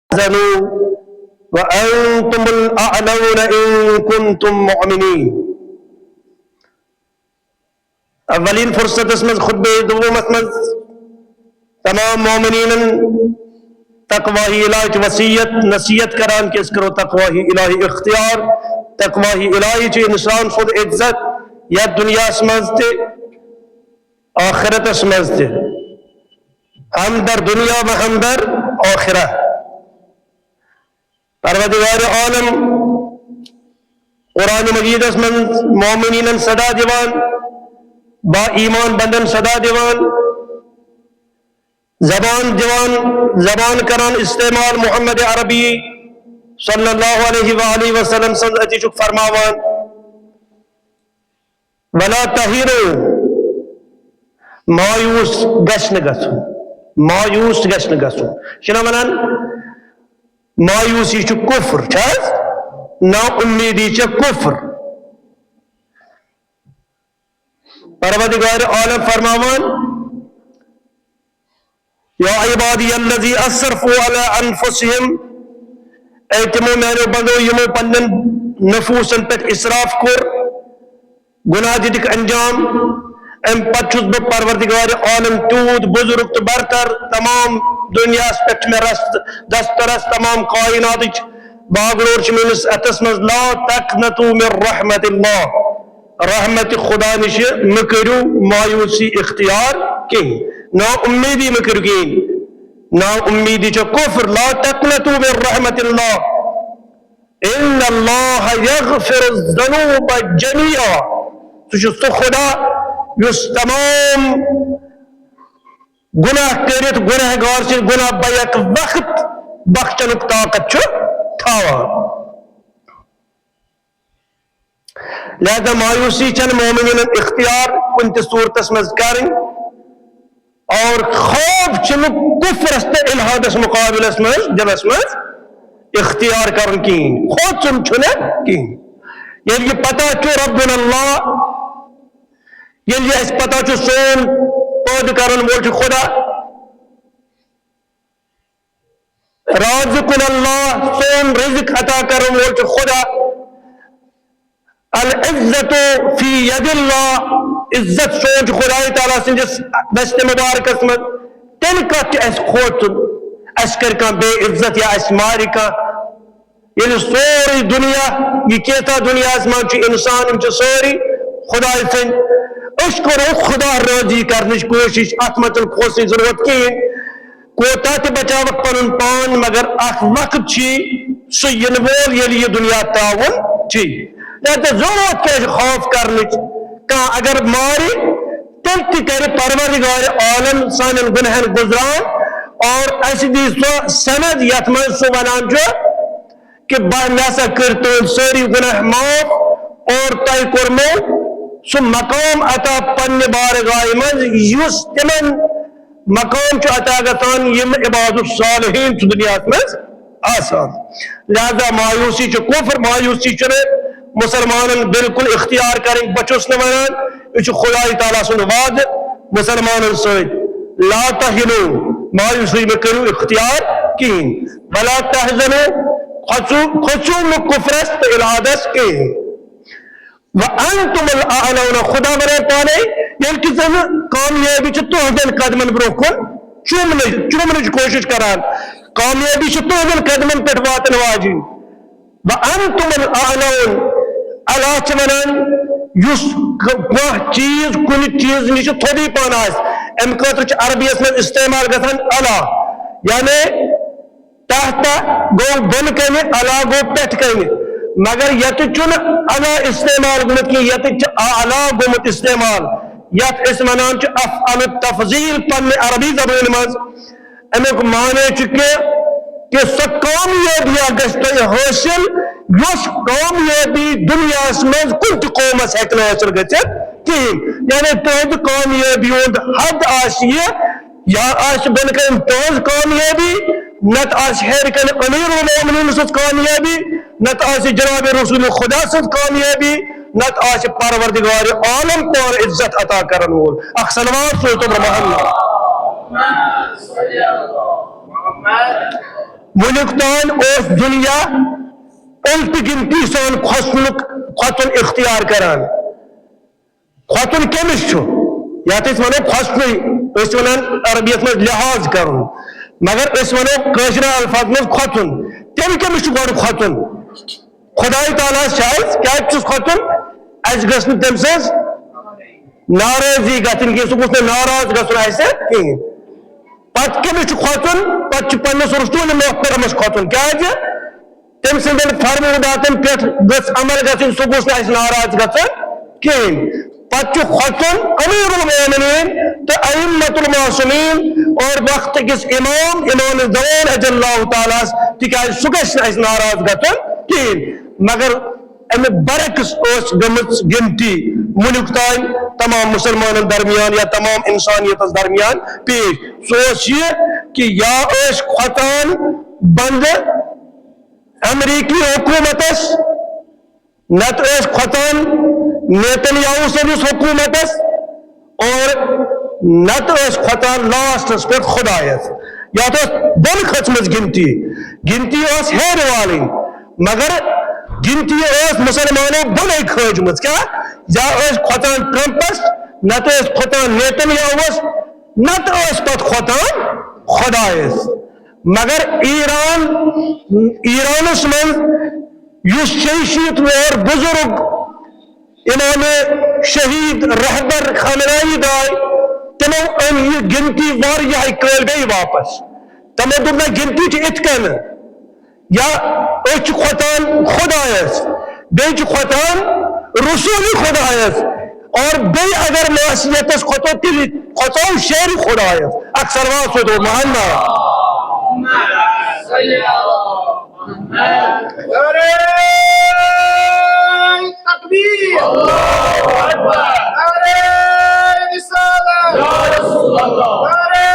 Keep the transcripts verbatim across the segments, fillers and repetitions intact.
تحزنوا وأنتم الأعلون إن كنتم مؤمنين۔ اولین فرصتس منٛز خطبہ دومس منٛز تمام مومنینن تقوی الہی وصیت نصیحت کران کہ أسۍ کرو تقوی الہی اختیار۔ تقوی الہی چھُ انسان سُنٛد عزت یتھ دنیاہس منٛز تہِ آخرتس منٛز تہِ، ہمدر دنیا و ہمدر آخرہ۔ پروردگار عالم قرآن مجیدس منٛز مومنینن صدا دِوان، با ایمان بندن صدا دِوان، زبان دِوان، زبان کران استعمال محمد عربی صلی اللہ علیہ وآلہ وسلم سٕنٛز، أتی چھُکھ فرماوان، ولا تہنوا، مایوس گژھِ نہٕ گژھُن، مایوس گژھِ نہٕ گژھُن۔ چھِنہ ونان مایوسی چھُ کفر، چھا حظ؟ نا امیدی چھِ کفر۔ پروردگار عالم فرماوان، یا عبادی الذی اسرفوا علی انفسہم، اے تِمو میانیو بندو یِمو پننٮ۪ن نفوسن پٮ۪ٹھ اسراف کوٚر، گناہ دِتِکھ انجام، امہِ پتہٕ چھُس بہٕ پروردگار عالم تیوٗت بزرگ تہٕ برتر، تمام دنیاہس پٮ۪ٹھ چھُ مےٚ رست، دسترس تمام کائناتٕچ باگڈور چھِ میٲنِس اتھس منٛز۔ لا تقنطوا من رحمت اللہ، رحمت خدا نِش مہٕ کٔرِو مایوسی اختیار کِہیٖنۍ، نا امیدی مہٕ کٔرِو کِہیٖنۍ۔ نا امیدی چھےٚ کفر۔ لا تقنطوا من رحمت اللہ، ان اللہ یغفر الذنوب جمیعا۔ سُہ چھُ سُہ خدا یُس تمام گناہ کٔرِتھ گناہگار سٕنٛدۍ گناہ بیک وقت بخشنُک طاقت چھُ تھاوان۔ لہذا مایوسی چھنہٕ مومنینن اختیار کُنہِ تہِ صورتس منٛز کرٕنۍ۔ اور خوف چھُنہٕ کفرس تہٕ الحادس مقابلس منٛز دلس منٛز اختیار کرُن کِہیٖنۍ، کھوژُن چھُنہٕ کِہیٖنۍ۔ ییٚلہِ یہِ پتہ چھُ ربنا اللہ، ییٚلہِ یہِ اَسہِ پتہ چھُ سون پٲدٕ کرن وول چھُ خدا، رازقنا اللہ، سون رزق عطا کرن وول چھُ خدا۔ العزت فی ید اللہ، عزت سون چھُ خدای تعالیٰ سٕنٛدِس دستِ مبارکس منٛز۔ تیٚلہِ کتھ چھُ اَسہِ کھوژُن؟ اَسہِ کرِ کانٛہہ بے عزت یا اَسہِ مارِ کانٛہہ؟ ییٚلہِ سورُے دُنیا، یہِ کینٛژھا دُنیاہس منٛز چھُ انسان، یِم چھِ سٲری خدایہِ سٕنٛدۍ۔ أسۍ کرو خدا رٲضی کرنٕچ کوٗشش، اتھ منٛز چھُنہٕ کھوژنٕچ ضروٗرت کِہیٖنۍ۔ کوتاہ تہِ بچاوکھ پنُن پان، مگر اکھ وقت چھُ سُہ یِنہٕ وول، ییٚلہِ یہِ دُنیا ترٛاوُن چھُ۔ لہذا ضروٗرت کیٛاہ چھِ خوف کرنٕچ؟ کانٛہہ اگر مارِ، تیٚلہِ تہِ کرِ پروردگار عالم سانٮ۪ن گناہن گُزران اور اسہِ دی سۄ سند یتھ منٛز سُہ ونان چھُ کہ بہٕ، مےٚ ہسا کٔرۍ تُہنٛدۍ سٲری گناہ معاف اور تۄہہِ کوٚرمو سُہ مقام عطا پننہِ بارگاہہِ منٛز یُس تِمن مقام چھُ عطا گژھان یِم عباد الصالحین چھِ دُنیاہس منٛز آسان۔ لہذا مایوسی چھِ کفر، مایوسی چھُنہٕ مسلمانن بالکل اختیار کرٕنۍ۔ بہٕ چھُس نہٕ ونان، یہِ چھُ خدای تعالیٰ سُنٛد وعدٕ مسلمانن سۭتۍ، لا تہنوا، مایوسی مہٕ کٔرِو اختیار کِہیٖنۍ، ولا تحزنوا، کھۄژِو، کھۄژِو نہٕ کفرس تہٕ الحادس کِہیٖنۍ۔ وَأَنْتُمُ الْأَعْلَوْنَ، خدا ونان پانے، ییٚلہِ کہِ زن کامیٲبی چھِ تُہنٛدٮ۪ن قدمن برٛونٛہہ کُن چوٗمنٕچ، چوٗمنٕچ کوٗشِش کران، کامیٲبی چھِ تُہنٛدٮ۪ن قدمن پٮ۪ٹھ واتن واجِنۍ۔ وَأَنْتُمُ الْأَعْلَوْنَ، اللہ چھِ ونان، یُس ک-، کانٛہہ چیٖز کُنہِ چیٖز نِش تھوٚدُے پہن آسہِ، امہِ خٲطرٕ چھُ عربی یس منٛز استعمال گژھان اعلیٰ، یعنی تحت گوٚو بۄنہٕ کنہِ، اعلیٰ گوٚو پٮ۪ٹھٕ کنہِ۔ مگر ییٚتہِ چھُنہٕ اعلیٰ استعمال گوٚمُت کینٛہہ، ییٚتہِ چھُ اعلیٰ گوٚمُت استعمال، یتھ أسۍ ونان چھِ افعل التفضیل پننہِ عربی زبٲنۍ منٛز۔ امیُک معنی چھُ کہِ، کہِ سۄ کامیٲبی گژھِ تۄہہِ حٲصِل، یۄس کامیٲبی دُنیاہس منٛز کُنہِ تہِ قومس ہیٚکہِ نہٕ حٲصِل گٔژھِتھ کِہیٖنۍ۔ یعنی تُہنٛدِ کامیٲبی ہُنٛد حد آسہِ یہِ، یا آسہِ بۄنہٕ کنہِ تُہنٛز کامیٲبی، نتہٕ آسہِ ہیٚرِ کنہِ امیر المومنین سٕنٛز کامیٲبی، نتہٕ آسہِ جناب رسول خدا سٕنٛز کامیٲبی، نتہٕ آسہِ پروردگار عالم پانہٕ عزت عطا کرن وول۔ اکھ صلوات سوزتو برٛونٛہہ محمد۔ وُنیُک تام اوس دُنیا الٹہٕ گِنتی سان کھۄژنُک، کھۄژُن اختیار کران۔ کھۄژُن کٔمِس چھُ؟ یَتھ أسۍ وَنو کھۄژنُے، أسۍ چھِ وَنان عربیَس منٛز لحاظ کَرُن، مگر أسۍ وَنو کٲشرٮ۪ن الفاظن منٛز کھۄژُن۔ تٔمۍ کٔمِس چھُ گۄڈٕ کھۄژُن؟ خۄداے تعالیٰ ہَس چھُ اَسہِ، کیٛازِ چھُس کھۄژُن؟ اَسہِ گٔژھ نہٕ تٔمۍ سٕنٛز ناراضگی گژھٕنۍ کینٛہہ، سُہ گوٚژھ نہٕ ناراض گژھُن اَسہِ کِہیٖنۍ۔ پتہٕ کٔمِس چھُ کھۄژُن؟ پتہٕ چھُ پننِس رسول محترمس کھۄژُن۔ کیازِ؟ تٔمۍ سٕنٛدٮ۪ن فرموداتن پٮ۪ٹھ گٔژھ عمل گژھٕنۍ، سُہ گوٚژھ نہٕ اَسہِ ناراض گژھُن کِہیٖنۍ۔ پتہٕ چھُ کھۄژُن امیر المومنین تہٕ ائمۃ المعصومین اور وقت کِس امام، امام زمان رضی اللہ تعالیٰ ہس، تِکیازِ سُہ گژھِ نہٕ اَسہِ ناراض گژھُن کِہیٖنۍ۔ مگر امہِ برعکس ٲس گٔمٕژ گِنتی وُنیُک تام تمام مسلمانن درمیان یا تمام انسانیتس درمیان پیش۔ سُہ اوس یہِ کہِ یا ٲسۍ کھۄژان بندٕ امریکی حکومتس، نتہٕ ٲسۍ کھۄژان نیتن یاہو سٕنٛدِس حکومتس، اور نتہٕ ٲسۍ کھۄژان لاسٹس پٮ۪ٹھ خدایس۔ یتھ ٲس بۄن کھٔژمٕژ گِنتی۔ گِنتی ٲس ہیرِ والٕنۍ، مگر گِنتی ٲس مسلمانو بۄنے کھٲجمٕژ۔ کیٛاہ؟ یا ٲسۍ کھۄژان ٹرمپس، نتہٕ ٲسۍ کھۄژان نیتن یاہوس، نتہٕ ٲسۍ پتہٕ کھۄژان خدایس۔ مگر ایران، ایرانس منٛز یُس شیٚیہِ شیٖتھ وُہر بزرگ امام شہید رہبر خامنائی درٛاے، تِمو أنۍ یہِ گِنتی واریاہ کٲلۍ بیٚیہِ واپس۔ تِمو دوٚپ، نہ، گِنتی چھِ اِتھ کٔنۍ، یا أسۍ چھِ کھۄژان خۄدایس، بیٚیہِ چھِ کھۄژان رسول خۄدایس، اور بیٚیہِ اگر معصیتس کھۄژو، تیٚلہِ کھۄژو شیر خۄدایس۔ اکثر واسطو محمد۔ نعرہ تکبیر۔ اللہ اکبر۔ نعرہ رسالت۔ یا رسول اللہ۔ نعرہ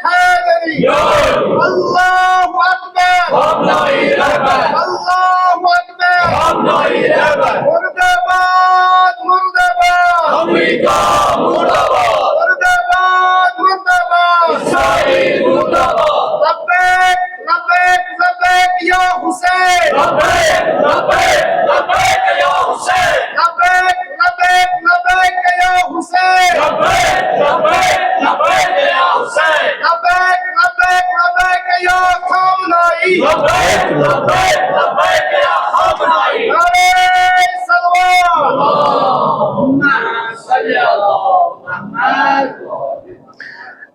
حیدری۔ یا علی۔ اللہ اکبر۔ ہم نائی رہبر۔ اللہ اکبر۔ ہم نائی رہبر۔ مردہ باد، مردہ باد۔ امریکہ مردہ باد۔ مردہ باد، مردہ باد۔ اسرائیل مردہ باد۔ لبیک، لبیک، لبیک یا حسین۔ لبیک، لبیک، لبیک یا حسین۔ لبیک، لبیک، لبیک یا حسین۔ لبیک، لبیک، لبیک یا حسین۔ لبیک، لبیک، لبیک یا خامنائی۔ لبیک، لبیک، لبیک یا خامنائی۔ نعرہ صلوات۔ اللہم صل علی محمد۔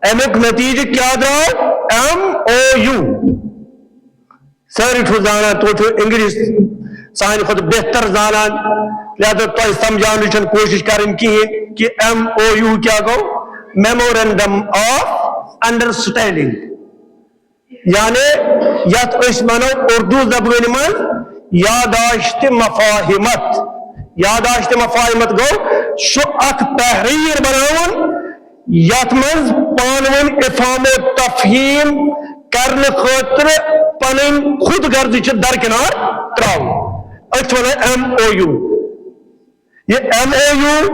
امیُک نتیجہٕ کیٛاہ درٛاو؟ M O U. سٲری چھِو زانان، تُہۍ چھِو انگلش سانہِ کھۄتہٕ بہتر زانان، لہذا تۄہہِ سمجھاونٕچ چھَنہٕ کوٗشِش کرٕنۍ کِہیٖنۍ کہِ ایم او یو کیٛاہ گوٚو، میمورینڈم آف انڈرسٹینڈنگ، یعنی یتھ أسۍ ونو اردو زبٲنۍ منٛز یاداشت مفاہمت۔ یاداشت مفاہمت گوٚو سُہ اکھ تحریر بناوُن یتھ منٛز پانہٕ ؤنۍ افہام و تفہیم کرنہٕ خٲطرٕ پنٕنۍ خود غرضی چھِ درکنار تراوٕنۍ۔ أسۍ چھِ ونان ایم او یو۔ یہِ ایم او یو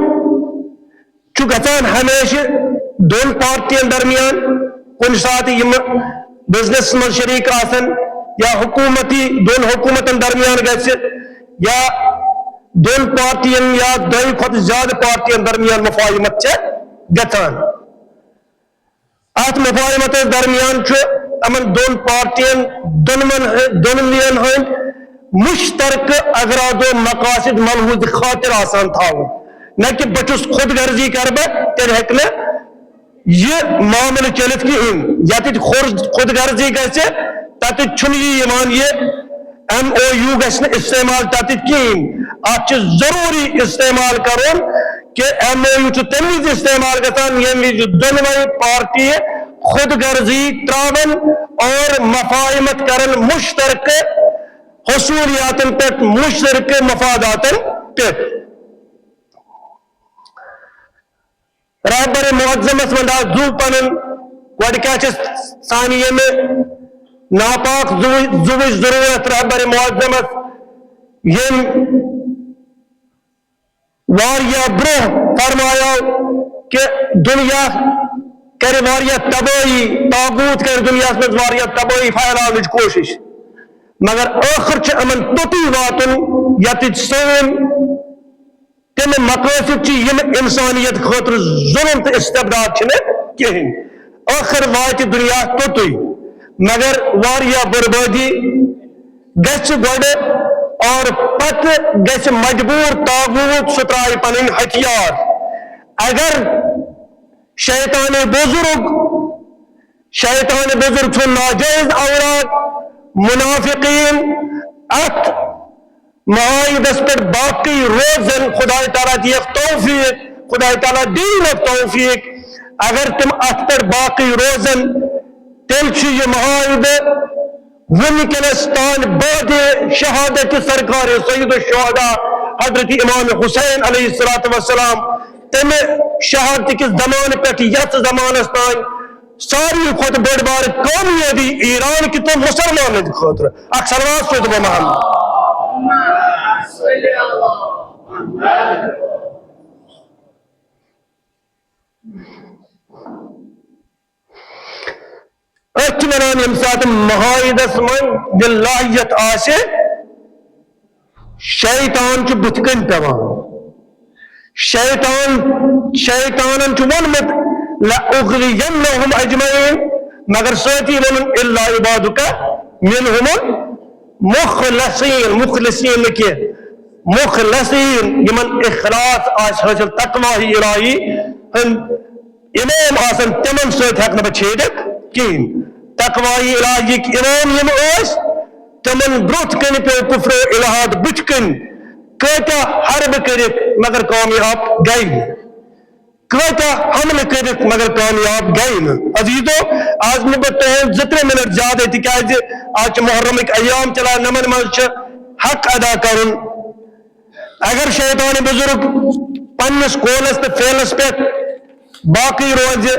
چھُ گژھان ہمیشہِ دۄن پارٹین درمیان، کُنہِ ساتہٕ یِم بزنس منٛز شریک آسن یا حکومتی دۄن حکومتن درمیان گژھِ یا دۄن پارٹین یا دۄیہِ کھۄتہٕ زیادٕ پارٹین درمیان مفاہمت چھےٚ گژھان۔ اتھ مفاہمتس درمیان چھُ یِمن دۄن پارٹین دۄنوَن، دۄنوٕنین ہٕنٛدۍ مشترکہٕ اغراض و مقاصد ملحوظ خاطر آسان تھاوُن، نہ کہِ بہٕ چھُس خود غرضی کرٕ بہٕ، تیٚلہِ ہیٚکہِ نہٕ یہِ معاملہٕ چٔلِتھ کِہیٖنۍ۔ ییٚتٮ۪تھ خور-، خود غرضی گژھِ، تَتٮ۪تھ چھُنہٕ یہِ یِوان، یہِ ایم او یو گژھِ نہٕ استعمال تَتٮ۪تھ کِہیٖنۍ۔ اَتھ چھُ ضروٗری استعمال کرُن کہِ ایم او یو چھُ تَمہِ وِزِ استعمال گژھان، ییٚمہِ وِزِ دۄنوَے پارٹی خود غرضی ترٛاوَن اور مفاہمت کرن مشترکہ حصولیاتن پٮ۪ٹھ، مشترکہ مفاداتن پٮ۪ٹھ۔ رہبر معظمس ونٛداو زُو پنُن، گۄڈٕ کیٛاہ چھِ سانہِ ییٚمہِ ناپاک زُوٕچ، زُوٕچ ضروٗرت رہبر معظمس، ییٚمۍ واریاہ برٛونٛہہ فرمایو کہِ دُنیا کرِ واریاہ تبٲہی، طاغوت کرِ دُنیاہَس منٛز واریاہ تبٲہی پھیلاونٕچ کوٗشِش، مگر ٲخٕر چھُ یِمن توٚتُے واتُن ییٚتہِ سٲنۍ تِم مقٲصد چھِ یِم انسانیت خٲطرٕ ظلم تہٕ استبداد چھِنہٕ کِہیٖنۍ۔ ٲخٕر واتہِ دُنیا توٚتُے، مگر واریاہ بربٲدی گژھِ گۄڈٕ اور پتہٕ گژھِ مجبوٗر طاغوت سُہ ترٛایہِ پنٕنۍ ہتھیار۔ اگر شیطان بزرگ، شیطان بزرگ چھُ ناجائز اولاد، منافقین اتھ معاہدس پٮ۪ٹھ باقی روزن، خدای تعالیٰ دِیَکھ توفیق، خدای تعالیٰ دِیَکھ توفیق۔ اگر تِم اتھ پٮ۪ٹھ باقی روزن، تیٚلہِ چھُ یہِ معاہدٕ وُنکیٚنس تام بعد شہادت سرکار سید الشہداء حضرت امام حسین علیہ الصلوۃ والسلام، تمہِ شہادت کِس زمانہٕ پٮ۪ٹھ یتھ زمانس تام ساروی کھۄتہٕ بٔڑ بار کامیٲبی ایران کہِ تہٕ مسلمانن ہٕنٛدِ خٲطرٕ۔ اکھ صلوات سوزٕ بہٕ محمد۔ أسۍ چھِ وَنان، ییٚمہِ ساتہٕ معاہدس منٛز لِلّٰہیت آسہِ، شیطان چھُ بُتھِ کَنہِ پٮ۪وان۔ شیطان، شیطانن چھُ ووٚنمُت، "لَأُغْوِيَنَّهُمْ أَجْمَعِينَ"، مگر سۭتی ووٚنُن، "إِلَّا عِبَادَكَ مِنْهُمُ الْمُخْلَصِينَ"، مُخلصیٖن نہٕ کینٛہہ، مُخلصیٖن، یِمن اخلاص آسہِ حٲصِل، تقوی الٰہی ہُنٛد امام آسن، تِمن سۭتۍ ہٮ۪کہٕ نہٕ بہٕ چھیڑِتھ کِہینۍ۔ تقوی الٰہی یِکۍ امام یِم ٲسۍ، تِمن برٛونٛٹھ کنہِ پیوٚو کفر و الحاد بٕتھِ کنہِ۔ کۭتیاہ حربہٕ کٔرِتھ مگر کامیاب گٔے نہٕ، کۭتیاہ حملہٕ کٔرِتھ مگر کامیاب گٔے نہٕ۔ عزیزو، آز نہٕ بہٕ تُہُنٛد زٕ ترٛےٚ منٹ زیادٕ، تِکیازِ آز چھِ محرمٕکۍ ایام چلان، نمن منٛز چھِ حق ادا کرُن۔ اگر شیطان بزرگ پننِس قولس تہٕ فعلس پٮ۪ٹھ باقی روزِ،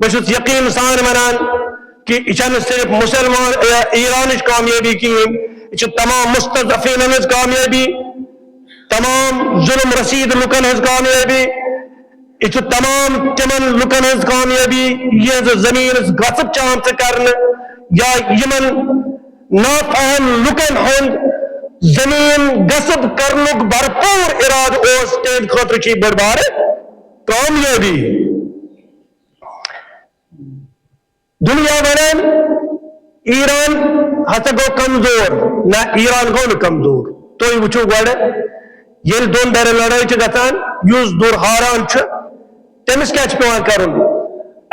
بہٕ چھُس یقین سان ونان کہِ یہِ چھنہٕ صرف مسلمان یا ایرانٕچ کامیٲبی کِہیٖنۍ، یہِ چھِ تمام مستضعفیٖنن ہٕنٛز کامیٲبی، تمام ظلم رسید لُکن ہٕنٛز کامیٲبی، یہِ چھُ تمام تِمن لُکن ہٕنٛز کامیٲبی یِہٕنٛز زٔمیٖنَس غصب چھِ آمژٕ کرنہٕ، یا یِمن نافہم لُکن ہُنٛد زٔمیٖن غصب کرنُک بھرپوٗر اِرادٕ اوس، تِہنٛدِ خٲطرٕ چھِ یہِ بٔڑ بارٕ کامیٲبی۔ دُنیا ونان، ایران ہسا گوٚو کمزور۔ نہ، ایران گوٚو نہٕ کمزور۔ تُہۍ وٕچھِو گۄڈٕ، ییٚلہِ دۄن دَرٮ۪ن لڑٲے چھِ گژھان، یُس دُر ہاران چھُ، تٔمِس کیٛاہ چھُ پٮ۪وان کرُن؟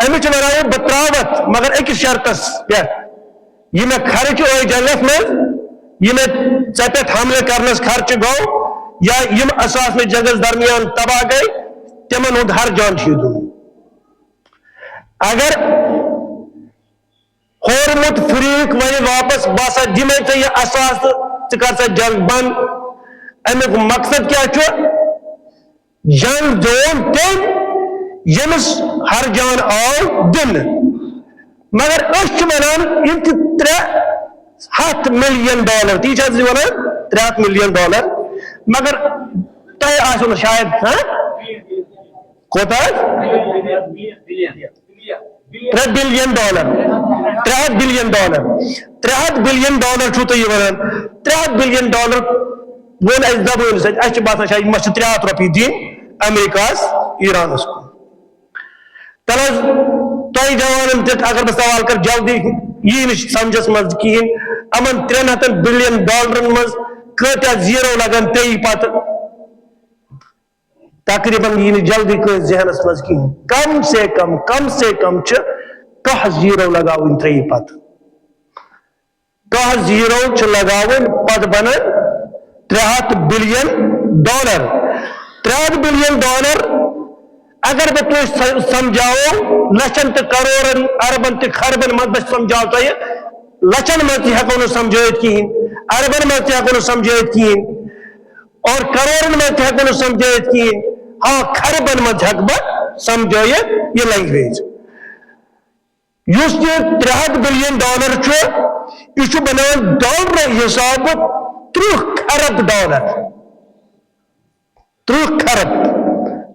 أمِس چھِ ونان، "بہٕ ترٛاوَتھ، مگر أکِس شرطس پٮ۪ٹھ، یہِ مےٚ خرچہٕ ٲے جنگس منٛز، یہِ مےٚ ژےٚ پٮ۪ٹھ حملہٕ کرنس خرچہٕ گوٚو، یا یِم اثاثہٕ مےٚ جنگس درمیان تباہ گٔے، تِمن ہُنٛد ہرجان چھُ یہِ دیُن۔" اگر ہورمُت فریق وَنہِ واپس، "بہٕ ہسا دِمے ژےٚ یہِ اثاثہٕ، ژٕ کر سا جنگ بنٛد"، اَمیُک مقصد کیٛاہ چھُ؟ جنگ زیوٗن تٔمۍ، ییٚمِس ہرجان آو دِنہٕ۔ مگر أسۍ چھِ وَنان، یِم چھِ ترٛےٚ ہَتھ ملین ڈالر، تی چھِ حظ یہِ وَنان، ترٛےٚ ہَتھ ملین ڈالر۔ مگر تۄہہِ آسیو نہٕ شاید، ہاں؟ کوتاہ حظ؟ ترٛےٚ بلین ڈالر۔ ترٛےٚ ہَتھ بلین ڈالر۔ ترٛےٚ ہَتھ بلین ڈالر چھُو تُہۍ یہِ وَنان۔ ترٛےٚ ہَتھ بلین ڈالر ووٚن اَسہِ زبٲنۍ سۭتۍ۔ اَسہِ چھِ باسان شاید یِم ما چھِ ترٛےٚ ہَتھ رۄپیہِ دِنۍ امریکاہَس ایرانَس کُن۔ تَلہٕ حظ، تۄہہِ جوانَن پٮ۪ٹھ اگر بہٕ سوال کَرٕ، جلدی یی نہٕ سَمجھَس منٛز کِہیٖنۍ۔ یِمَن ترٛٮ۪ن ہَتَن بلین ڈالرَن منٛز کۭتیٛاہ زیٖرو لَگَن ترٛیٚیہِ پَتہٕ؟ تقریباً یی نہٕ جلدی کٲنٛسہِ ذہنَس منٛز کِہیٖنۍ۔ کم سے کم، کم سے کم چھِ کاہ زیٖرو لگاوٕنۍ ترٛیٚیہِ پتہٕ۔ کاہ زیٖرو چھِ لگاوٕنۍ، پتہٕ بنن ترٛےٚ ہَتھ بلین ڈالر۔ ترٛےٚ ہَتھ بلین ڈالر اگر بہٕ تُہۍ سَ-، سمجھاوو، لچھن تہٕ کرورن، اربن تہٕ خربن منٛز بہٕ سمجھاو تۄہہِ، لچھن منٛز تہِ ہٮ۪کو نہٕ سمجھٲیِتھ کِہیٖنۍ، اربن منٛز تہِ ہٮ۪کو نہٕ سمجھٲیِتھ کِہیٖنۍ۔ اور کرورن منٛز تہِ ہٮ۪کو نہٕ سمجھٲیِتھ کِہیٖنۍ۔ ہاں، خربن منٛز ہٮ۪کہٕ بہٕ سمجھٲیِتھ یہِ لینگویج۔ یُس یہِ ترٛےٚ ہَتھ بلین ڈالر چھُ، یہِ چھُ بنان ڈالر حسابہٕ ترٕٛہ خرب ڈالر۔ ترٕٛہ خرب۔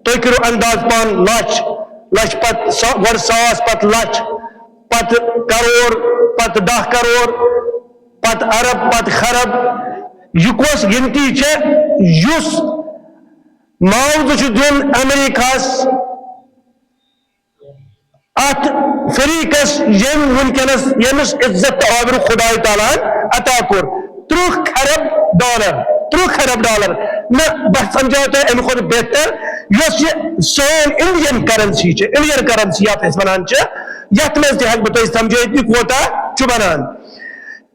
تُہۍ کٔرِو انداز پان، لچھ، لچھ پتہٕ سا-، گۄڈٕ ساس، پتہٕ لچھ، پتہٕ کرور، پتہٕ دَہ کرور، پتہٕ ارب، پتہٕ خرب۔ یہِ کۄس گنتی چھےٚ یُس معاوضہٕ چھُ دیُن امریکہس، اتھ فریقس، ییٚمۍ وٕنکیٚنس، ییٚمِس عزت تہٕ آبرو خدای تعالیٰ ہن عطا کوٚر؟ ترٕٛہ خرب ڈالر، ترٕٛہ خرب ڈالر۔ نہ، بہٕ سمجھاو تۄہہِ امہِ کھۄتہٕ بہتر، یۄس یہِ سٲنۍ انڈین کرنسی چھِ، انڈین کرنسی یتھ أسۍ ونان چھِ، یتھ منٛز تہِ ہٮ۪کہٕ بہٕ تۄہہِ سمجھٲیِتھ، یہِ کوتاہ چھُ بنان۔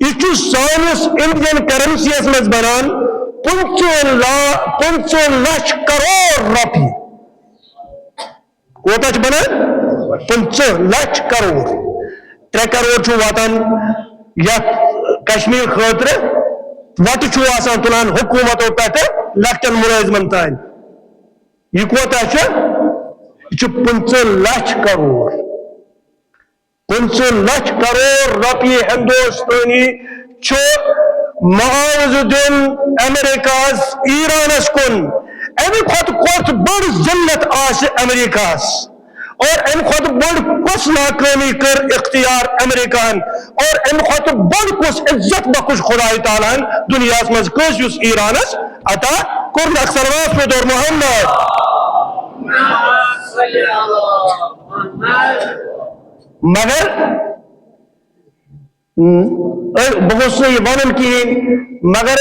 یہِ چھُ سٲنِس انڈین کرنسی یس منٛز بنان پٕنٛژٕہ لا-، پٕنٛژٕہ لچھ کرور رۄپیہِ۔ کوتاہ چھُ بنان؟ پٕنٛژٕہ لچھ کرور۔ ترٛےٚ کرور چھُ واتان یتھ کشمیر خٲطرٕ، وۄٹہٕ چھُ آسان تُلان حکومتو پٮ۪ٹھٕ لۄکٹٮ۪ن مُلٲزمن تام۔ یہِ کوتاہ چھُ؟ یہِ چھُ پٕنٛژٕہ لچھ کرور۔ پٕنٛژٕہ لچھ کرور رۄپیہِ ہندوستٲنی چھُ معاوضہٕ دیُن امریکہس ایرانس کُن۔ امہِ کھۄتہٕ کۄس بٔڑ ذلت آسہِ امریکہس؟ اور امہِ کھۄتہٕ بٔڑ کۄس ناکٲمی کٔر اختیار امریکہن؟ اور امہِ کھۄتہٕ بٔڑ کۄس عزت بخش خدای تعالیٰ ہن دُنیاہس منٛز کٲنٛسہِ، یُس ایرانس عطا کوٚرنکھ؟ صلوات پٔرِو محمد۔ مگر، م، بہٕ گوٚژھُس نہٕ یہِ وَنُن کِہیٖنۍ، مگر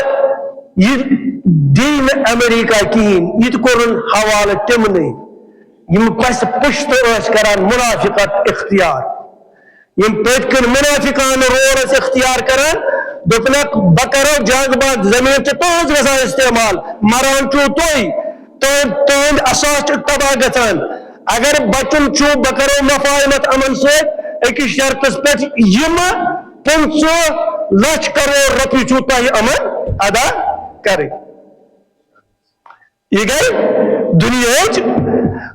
یہِ دی نہٕ امریکہ کِہیٖنۍ، یہِ تہِ کوٚرُن حوالہٕ تِمنٕے، یِم پَسہِ پُشتہٕ ٲسۍ کران منافقت اختیار۔ یِم پٔتۍ کِنۍ منافقانہٕ رول ٲسۍ اختیار کران، دوٚپنکھ، "بہٕ کرو جنگ بنٛد، زٔمیٖن چھِ تُہٕنٛز گژھان استعمال، مران چھِو تُہۍ، تُہُنٛد، تُہُنٛد اثاثہٕ چھُ تباہ گژھان۔" اگر بچُن چھُ، بہٕ کرو مفاہمت یِمن سۭتۍ أکِس شرطس پٮ۪ٹھ، یِم پٕنٛژٕہ لچھ کرور رۄپیہِ چھُو تۄہہِ یِمن ادا کرٕنۍ۔ یہِ گٔے دُنیاہٕچ،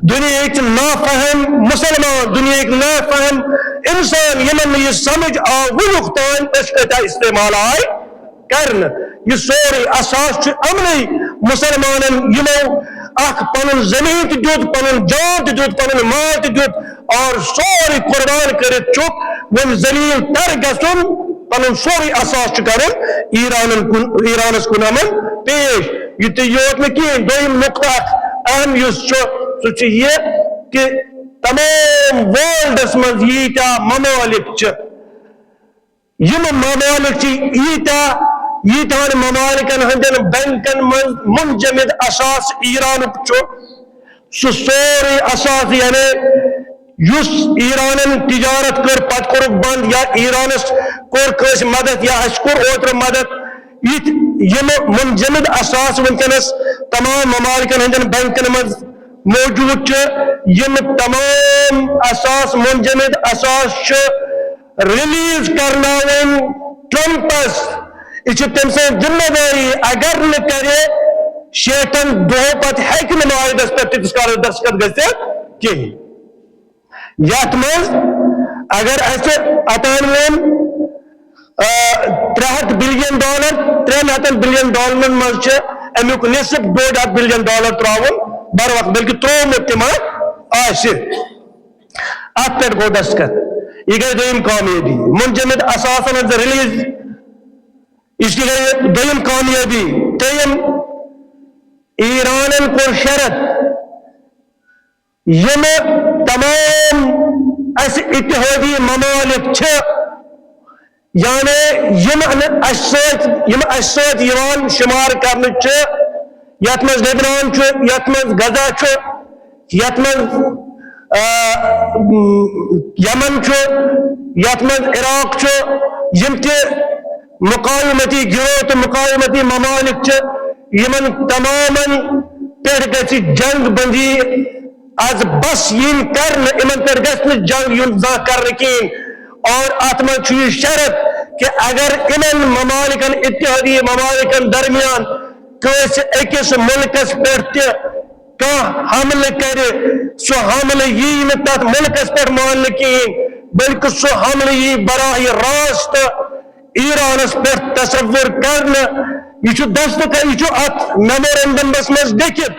دُنیاہٕچ نافہم مسلمان، دُنیاہٕکۍ نافہم انسان، یِمن نہٕ یہِ سمجھ آو وُنیُک تام أسۍ کۭتیاہ استعمال آے کرنہٕ۔ یہِ سورُے اثاثہٕ چھُ یِمنٕے مسلمانن، یِمو اکھ پنُن زمین تہِ دیُت، پنُن جان تہِ دیُت، پنُن مال تہِ دیُت اور سورُے قربان کٔرِتھ چھُکھ وۄنۍ ذلیل تر گژھُن، پنُن سورُے اثاثہٕ چھُ کرُن ایرانن کُن، ایرانس کُن یِمن پیش۔ یہِ تہِ یوت نہٕ کِہیٖنۍ، دوٚیِم نقطہٕ اکھ اہم یُس چھُ، سُہ چھُ یہِ کہِ تمام worldس منٛز ییٖتیٛاہ ممالک چھِ، یِم ممالک چھِ ییٖتیٛاہ، ییٖتیٛاہن ممالکن ہٕنٛدٮ۪ن بینکن منٛز منجمد اثاثہٕ ایرانُک چھُ، سُہ سورُے اثاثہٕ، یعنی یُس ایرانن تجارت کٔر، پتہٕ کوٚرُکھ بنٛد، یا ایرانس کوٚر کٲنٛسہِ مدد، یا اَسہِ کوٚر اوترٕ مدد، یِتھۍ یِم منجمد اثاثہٕ وٕنکیٚنس تمام ممالکن ہٕنٛدٮ۪ن بینکن منٛز موجود چھِ، یِم تمام اثاثہٕ، منجمد اثاثہٕ چھِ release کرناوٕنۍ ٹرمپس۔ یہِ چھِ تٔمۍ سٕنٛز ذمہ دٲری، اگر نہٕ کرِ، شیٹھن دۄہو پتہٕ ہیٚکہِ نہٕ معاہدس پٮ۪ٹھ تیٖتِس کالس دستخط گٔژھِتھ کِہیٖنۍ۔ یتھ منٛز اگر اسہِ اوتان ووٚن، آ، ترٛےٚ ہتھ بلین ڈالر، ترٛٮ۪ن ہتن بلین ڈالرن منٛز چھِ امیُک نصف، ڈوٚڈ ہتھ بلین ڈالر ترٛاوُن بر وقت، بلکہِ ترٛوومُت تہِ ما آسہِ۔ اتھ پٮ۪ٹھ گوٚو دستخط۔ یہِ گٔے دوٚیِم کامیٲبی۔ منجمد اثاثن ہٕنٛز release، یہِ چھِ گٔے دوٚیِم کامیٲبی۔ ترٛیٚیِم، ایرانن کوٚر شرط، یِم تمام اسہِ اتحادی ممالک چھِ، یعنی یِم نہٕ اسہِ سۭتۍ، یِم اسہِ سۭتۍ یِوان شمار کرنہٕ چھِ، یتھ منٛز لبنان چھُ، یتھ منٛز غزہ چھُ، یتھ منٛز، آ، یمن چھُ، یتھ منٛز عراق چھُ، یِم تہِ مقاومتی گروہ تہٕ مقاومتی ممالک چھِ، یِمن تمامن پٮ۪ٹھ گژھِ جنگ بندی از بس یِن کرنہٕ، یِمن پٮ۪ٹھ گژھِ نہٕ جنگ یُن زانٛہہ کرنہٕ کِہیٖنۍ۔ اور اتھ منٛز چھُ یہِ شرط کہِ اگر یِمن ممالکن، اتحادی ممالکن درمیان کٲنٛسہِ أکِس مُلکس پٮ۪ٹھ تہِ کانٛہہ حملہٕ کرِ، سُہ حملہٕ ییہِ نہٕ تتھ مُلکس پٮ۪ٹھ ماننہٕ کِہیٖنۍ، بلکہِ سُہ حملہٕ ییہِ براہ راست ایرانس پٮ۪ٹھ تصور کرنہٕ۔ یہِ چھُ دستخط، یہِ چھُ اتھ میمورنڈمس منٛز لیکھِتھ،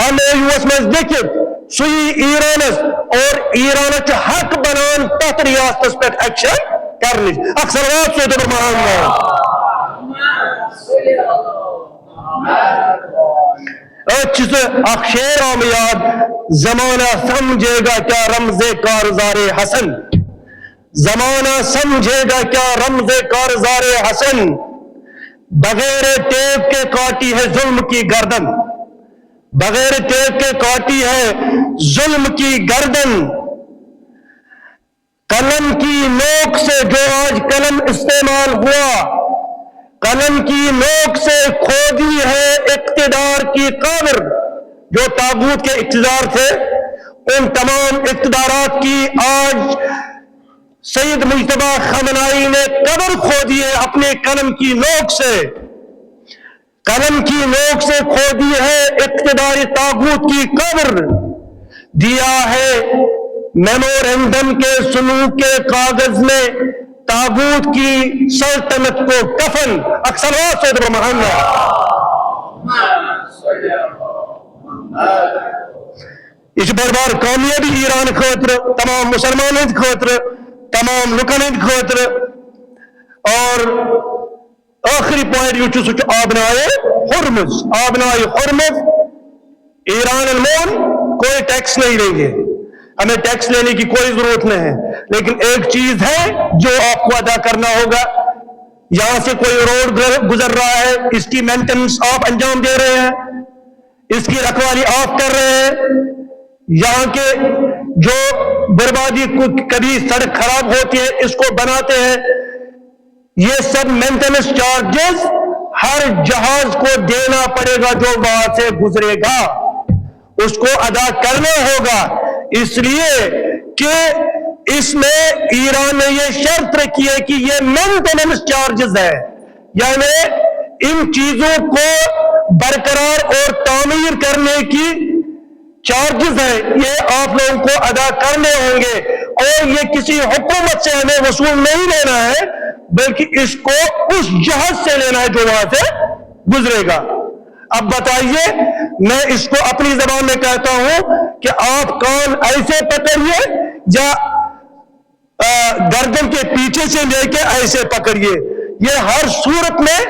ایم او یوٗ وس منٛز لیکھِتھ سُہ یی ایرانس اور ایرانس چھُ حق بنان تتھ ریاستس پٮ۪ٹھ ایکشن کرنٕچ۔ اکھ صلوات سوزو محمد۔ أتھۍ چھُ سُہ اکھ شعر آمُت یاد، زمانہ سمجھے گا کیا رمز کارزار حسن، زمانہ سمجھے گا کیا رمز کارزار حسن، بغیر ٹیپ کے کاٹی ہے ظلم کی گردن، بغیر ٹیپ کے کاٹی ہے ظلم کی گردن۔ قلم کی نوک سے جو آج قلم استعمال ہوا، قلم کی نوک سے کھودی ہے اقتدار کی قبر۔ جو طاغوت کے اقتدار تھے، ان تمام اقتدارات کی آج سید مجتبی خامنائی نے قبر کھودی ہے اپنے قلم کی نوک سے۔ قلم کی نوک سے کھودی ہے اقتدار طاغوت کی قبر، دیا ہے میمورنڈم کے سلوک کے کاغذ میں طاغوت کی سلطنت کو کفن۔ اکثر سید محمد، یہ بڑ بار کامیابی ایران خاطر، تمام مسلمان ہند خاطر، تمام لکن ہند خاطر۔ اور آخری پوائنٹ یُس چھُ، سُہ چھُ آبنائے ہرمز۔ آبنائے ہرمز ایران مون کوئی ٹیکس نہیں لیں گے، ہمیں ٹیکس لینے کی کوئی ضرورت نہیں ہے، لیکن ایک چیز ہے جو آپ کو ادا کرنا ہوگا۔ یہاں سے کوئی روڈ گزر رہا ہے، اس کی مینٹیننس آپ انجام دے رہے ہیں، اس کی رکھوالی آپ کر رہے ہیں، یہاں کے جو بربادی، کبھی سڑک خراب ہوتی ہے، اس کو بناتے ہیں، یہ سب مینٹیننس چارجز ہر جہاز کو دینا پڑے گا جو وہاں سے گزرے گا، اس کو ادا کرنا ہوگا۔ اس لیے کہ اس میں ایران نے یہ شرط رکھی ہے کہ یہ مینٹیننس چارجز ہے، یعنی ان چیزوں کو برقرار اور تعمیر کرنے کی چارجز ہیں، یہ آپ لوگوں کو ادا کرنے ہوں گے اور یہ کسی حکومت سے ہمیں وصول نہیں لینا ہے، بلکہ اس کو اس جہاز سے لینا ہے جو وہاں سے گزرے گا۔ اب بتائیے، میں اس کو اپنی زبان میں کہتا ہوں کہ آپ کان ایسے پکڑیے یا گردن کے پیچھے سے لے کے ایسے پکڑیے، یہ ہر صورت میں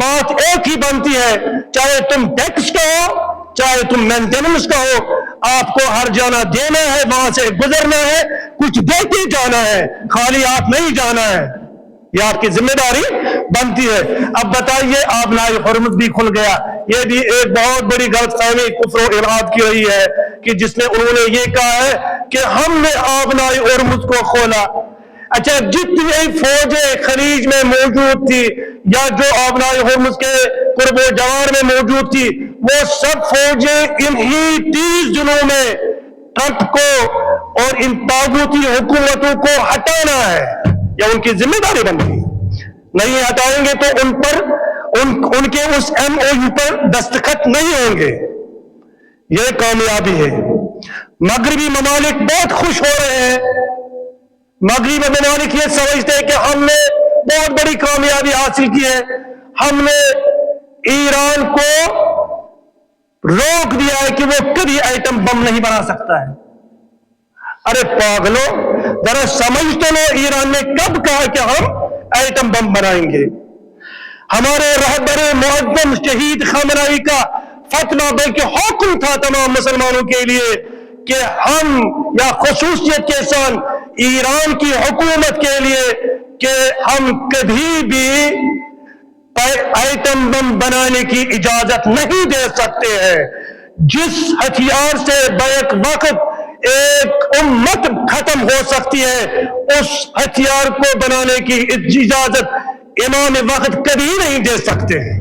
بات ایک ہی بنتی ہے، چاہے تم ٹیکس کا ہو، چاہے تم مینٹیننس کا ہو، آپ کو ہر جانا دینا ہے، وہاں سے گزرنا ہے، کچھ دے کے جانا ہے، خالی آپ نہیں جانا ہے، یہ آپ کی ذمہ داری بنتی ہے۔ اب بتائیے، آبنائے ہرمز بھی کھل گیا، یہ بھی ایک بہت بڑی غلط فہمی، کفر و الحاد کی رہی ہے کہ جس میں انہوں نے یہ کہا ہے کہ ہم نے آبنائے ہرمز کو کھولا۔ اچھا، جتنی فوجیں خلیج میں موجود تھی یا جو آبنائے ہرمز کے قرب و جوار میں موجود تھی، وہ سب فوجیں انہی تیس دنوں میں ٹرمپ کو اور ان طاغوتی حکومتوں کو ہٹانا ہے یا ان کی ذمہ داری بنتی ہے۔ نہیں ہٹائیں گے تو ان پر، ان ان کے اس ایم او یو پر دستخط نہیں ہوں گے۔ یہ کامیابی ہے۔ مغربی ممالک بہت خوش ہو رہے ہیں، مغربی ممالک یہ سمجھتے ہیں کہ ہم نے بہت بڑی کامیابی حاصل کی ہے، ہم نے ایران کو روک دیا ہے کہ وہ کبھی ایٹم بم نہیں بنا سکتا ہے۔ ارے پاگلو، ذرا سمجھ تو لو، ایران نے کب کہا کہ ہم ایٹم بم بنائیں گے؟ ہمارے رہبر معظم شہید خامنائی کا فتویٰ بلکہ حکم تھا تمام مسلمانوں کے لیے کہ ہم یا خصوصیت کے ساتھ ایران کی حکومت کے لیے کہ ہم کبھی بھی ایٹم بم بنانے کی اجازت نہیں دے سکتے ہیں۔ جس ہتھیار سے بیک وقت ایک امت ختم ہو سکتی ہے، اس ہتھیار کو بنانے کی اجازت امام وقت کبھی نہیں دے سکتے ہیں۔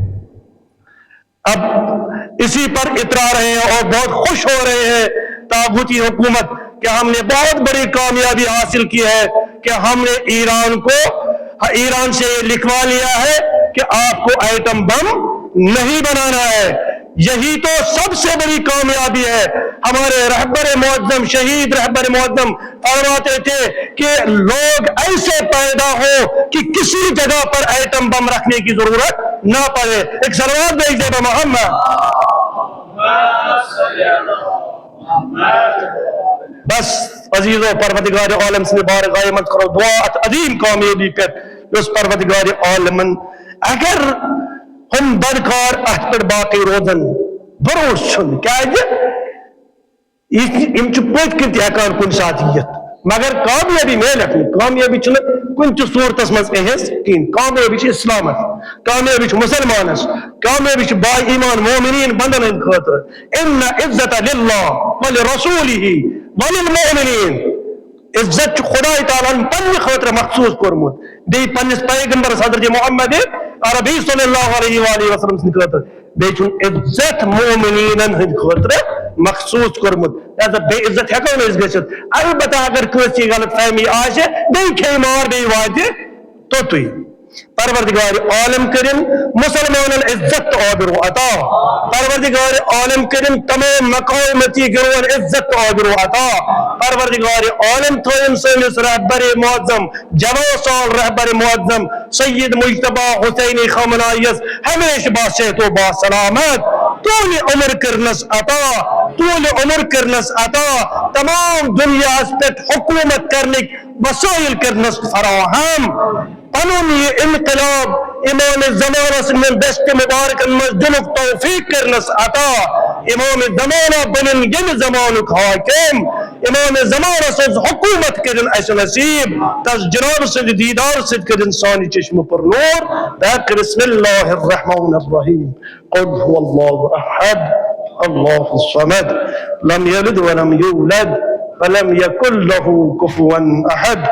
اب اسی پر اترا رہے ہیں اور بہت خوش ہو رہے ہیں طاغوتی حکومت کہ ہم نے بہت بڑی کامیابی حاصل کی ہے کہ ہم نے ایران کو، ایران سے یہ لکھوا لیا ہے کہ آپ کو ایٹم بم نہیں بنانا ہے۔ یہی تو سب سے بڑی کامیابی ہے۔ ہمارے رہبر معظم، شہید رہبر معظم فرماتے تھے کہ لوگ ایسے پیدا ہو کہ کسی جگہ پر ایٹم بم رکھنے کی ضرورت نہ پڑے۔ ایک صلوات بھیج دے محمد۔ بس عزیزو، پروردگار عالم سٕنٛدِ بارگاہہِ منٛز کرو دعا اتھ عظیم کامیٲبی پٮ۪ٹھ، یۄس پروردگار عالمن، اگر ہم بدکار اتھ پٮ۪ٹھ باقی روزن، بھروسہٕ چھُنہٕ، کیازِ یہِ، یِم چھِ پٔتۍ کِنۍ تہِ ہٮ۪کان کُنہِ ساتہٕ یِتھ، مگر کامیٲبی میلٮ۪کھ نہٕ۔ کامیٲبی چھُنہٕ کُنہِ تہِ صوٗرتس منٛز اِہِنٛز کِہیٖنۍ۔ کامیٲبی چھِ اِسلامس، کامیٲبی چھِ مُسلمانس، کامیٲبی چھِ با ایمان مومنین بندن ہٕنٛدِ خٲطرٕ۔ ان عزت للہ ولرسولہ وللمؤمنین۔ عزت چھُ خدای تعالیٰ ہن پننہِ خٲطرٕ مخصوٗص کوٚرمُت، بیٚیہِ پننِس پیغمبرس حضرت محمد عربی صلی اللہ علیہ وآلہ وسلم سٕنٛدِ خٲطرٕ۔ بیٚیہِ چھُن عزت مومنیٖنن ہٕنٛدِ خٲطرٕ مخصوٗص کوٚرمُت۔ لہذا بے عزت ہٮ۪کو نہٕ أسۍ گٔژھِتھ۔ البتہ اگر کٲنٛسہِ غلط فہمی آسہِ، بیٚیہِ کھیٚیہِ مار، بیٚیہِ واتہِ توٚتُے۔ پروردگار عالم کٔرِن مُسلمانن عزت تہٕ آبرو عطا۔ پروردگار عالم کٔرِن تمام مقامتی گروہن عزت تہٕ آبرو عطا۔ پروردگار عالم تھٲیِن سٲنِس رہبر معظم، جوان سال رہبر معظم سید مجتبیٰ حسین خامنائیس ہمیشہ با صحت و با سلامت، طول عمر کرنس عطا، طول عمر کرنس عطا، تمام دنیاہس پٮ۪ٹھ حکومت کرنٕکۍ وسائل کرنس فراہم۔ پنُن یہِ انقلاب امام زمانہ سٕنٛدٮ۪ن دستِ مبارکن منٛز دِنُک توفیق کرنس عطا۔ امام زمانہ بنن ییٚمہِ زمانُک حاکم، امام زمانہ سٕنٛز حکومت کٔرِن اسہِ نصیب، تس جناب سٕنٛدِ دیدار سۭتۍ کٔرِن سانہِ چشمہٕ پر نور۔ تہٕ بسم اللہ الرحمن الرحیم۔ قل هو الله احد، الله الصمد، لم يلد ولم يولد، ولم يكن له كفوا احد۔